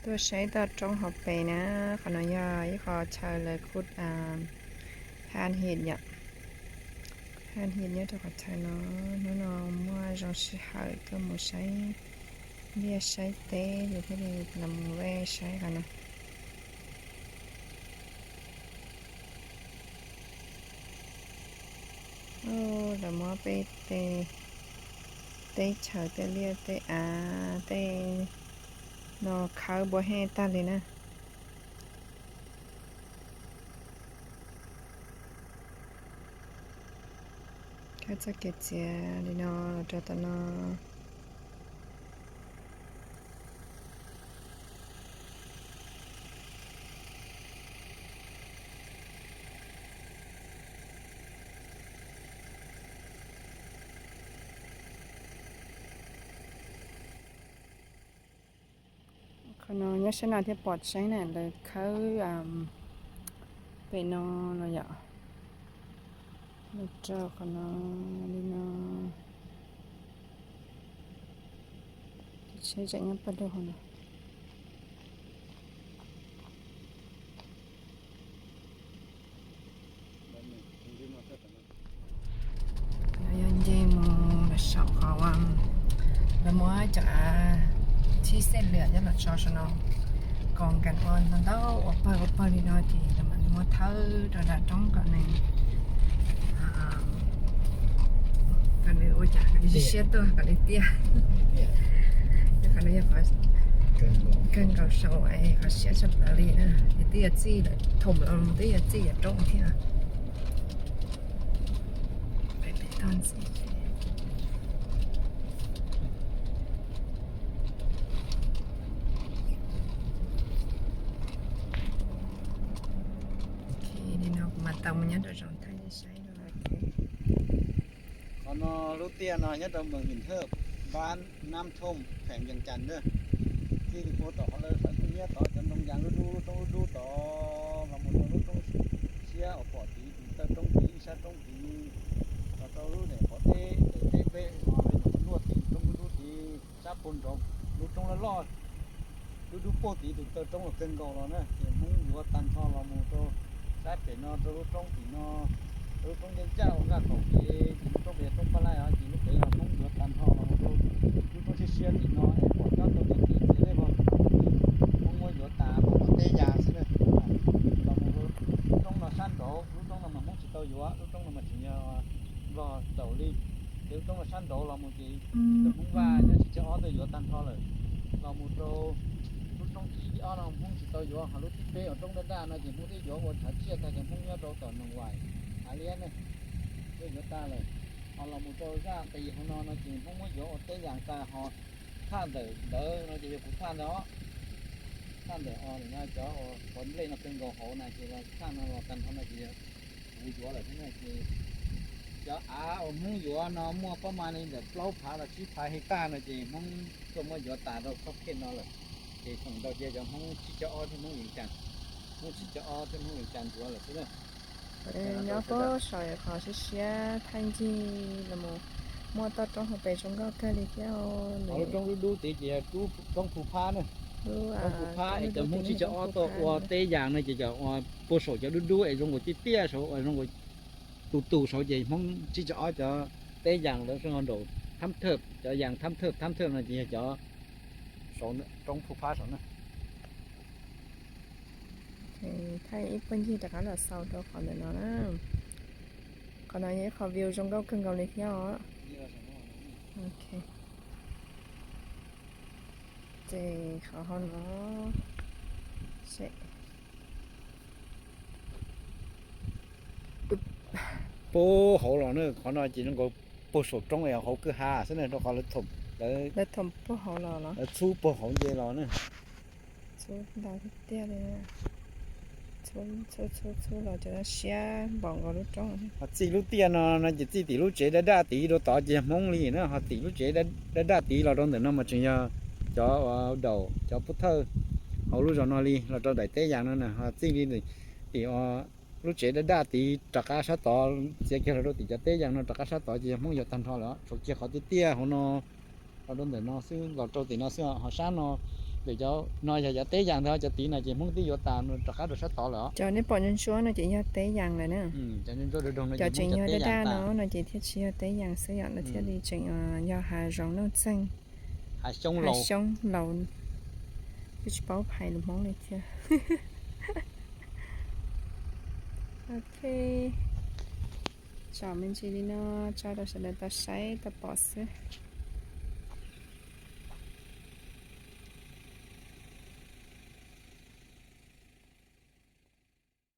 Tuaj saib toj roob hauv pes na, qhov no yog ib qho chaw lawv kuj han him yom, han him nyob rau qhov chaw no. Hnub no muaj zoo sij hawm tuaj mus saib liaj saib teb ces thiaj li los mus ve saib qhov no. Lawv muab peb tej teb chaws tej liaj tej av tej no khawb npua hej tag li na. Khawb txoj kev txias li no los rau tom no. Qhov no nyob sab no thiaj pom tseeb na, lawv khawb pem no los yom, los rau qhov no li no. Tseeb tseem nyob pawg lug hauv no. Yog nce mus lawm saum qhov lawv muab cov av thib xej lwm nyob los tso saum no, kom nkag ua ntau ntau ua pawg ua pawg li no ces lawv mam muab thawb rau nram roob kom nws, kom nws ua cas kom nws siab siab tuaj kom nws tiaj. Qhov no yog qhov kawg nkaus saud es qhov siab tshaj plaws li na, ces twb yuav txij lawm, thoom los twb yuav txij yuav roob thiab. Li no kuv mam tau mus nyob rau zoov thaij saib no. Qhov no lub tiaj no nyob rau moos Vim Thawj, npab Nab Thooj, kheem Vees Cas na. Txij li puag tom qhov lawv sawv tus nyiab tod cov ntoo yas dub dub, lub roob dub dub tod los mus rau lub roob siab uas pom tid tus taw roob tid ib sab roob tid, los rau lub niam qhov teb, teb peb no, luaj tim roob dub dub tid sab puag nraud, lub roob loj loj dub dub puag tid tus taw roob los kawg nkaus los na, ces Hmoob yuav tag nrho los mus rau sab pem no rau lub roob tim no, rau lub roob ncaj ncaj ua nkaj kaum ces lub roob pem yog roob Paj Laij os, ces lub pem los Hmoob yuav tag nrho los mus rau lub roob siab siab tim no es pom nyob tau tim tim txiv lej vog, Hmoob muab yuav tas mus ua teb yas xwb na. Los mus rau lub roob no sab nraud, lub roob no mas Hmoob tsis tau yuav, lub roob no mas tseem yog Nplog taus li. Ces lub roob no sab nraud los mus ces Hmoob Vaj nyob tsis cov ob tuaj yuav tag nrho lawm. Los mus rau lub roob thib ob no Hmoob tsis tau yuav, ho lub thib peb uas roob daj daj no ces Hmoob twb yuav ua tshav tsiaj tag ces Hmoob nyob rau tom Noog Vais, Hav Liab ne, twb yuav tag lawm. Ho los mus rau zaj qis hauv no no ces Hmoob muab yuav ua teb yas tag ho thaj ntawm ntawd no ces yog kuv thaj ntawd os. Thaj ntawm os, cov uas nplej no kawg nkaus hauv na ces los thaj no los tag nrho no ces yog kuv yuav lawm thiab na ces cov av uas Hmoob yuav no muaj pob mas li ntawm plaub phav los tsib phav his taj no ces Hmoob tuaj muab yuav tas rau khob khej no lawm. Ces khoom ntau ces cov Hmoob tsib caug ob thiab Hmoob Vees Cas, Hmoob tsib caug ob thiab Hmoob Vees Cas yuav lawm xwb na. Nyob puag saum qhov siab siab thaij ncig los mus muaj toj roob hauv pes zoo nkauj kawg li thiab. Lub roob dub dub tid ces yog roob Phu Phab na. Roob Phu Phab es cov Hmoob tsib caug ob tuaj ua teb yas no ces cov uas puag saum cov dub dub es zoo nkaus tiaj tiaj saud uas zoo nkaus tus tus saud ces Hmoob tsib caug ob cov teb yas lawv nraum thab thawj, cov yas thab thawj thab thawj no ces yog cov roob Phu Phab saud na. Thaij ib puag ncig rov qab los xaus rau qhov ntawm no na. Qhov no yog ib qho view zoo nkauj kawg nkaus li thiab os. Ces qhov hauv no puag hauv los na, qhov no ces zoo nkaus puag saum roob es hauv kwj ha xwb na, rau qhov lawv, lawv txhub puag hauv nce los na. Txhub ntau tiag tiag li. Txhub txhub txhub los cov siab npaum nkaus lub roob. Ho txij lub tiaj no no ces txij tim lub tsev daj daj tid rau tod ces yog Hmoob li na, ho tim lub tsev daj daj tid los rau ntawm no mas tseem yog cov daum cov pub thawj hauv lub zos no li los rau daim teb yas no na, ho txij li tim lub tsev daj daj tid rov qab sab tod txiav kiag los rau tim cov teb yas no rov qab sab tod ces yog Hmoob yuav tag nrho lawm, tshuav kiag qhov tiaj tiaj hauv no los rau ntawm no xwb, los rau tim no xwb, ho sab no Vim cov no yog cov teb yas ntag, cov tid no ces Hmoob twb yuav tas rov qab rau sab tod lawm. Cov nej pom ntsuab ntsuab no ces yog teb yas lawm na. Cov tseem nyuag daj daj no no ces thiaj tsis yog teb yas xwb yom, lawv thiaj li tseem yog hav zoov nuj txeeg, hav xyoob laus. Twb tsis paub hais lus Hmoob li thiab. Ok, tsom me ntsis li no tso rau sawv daws tau saib tau pom xwb.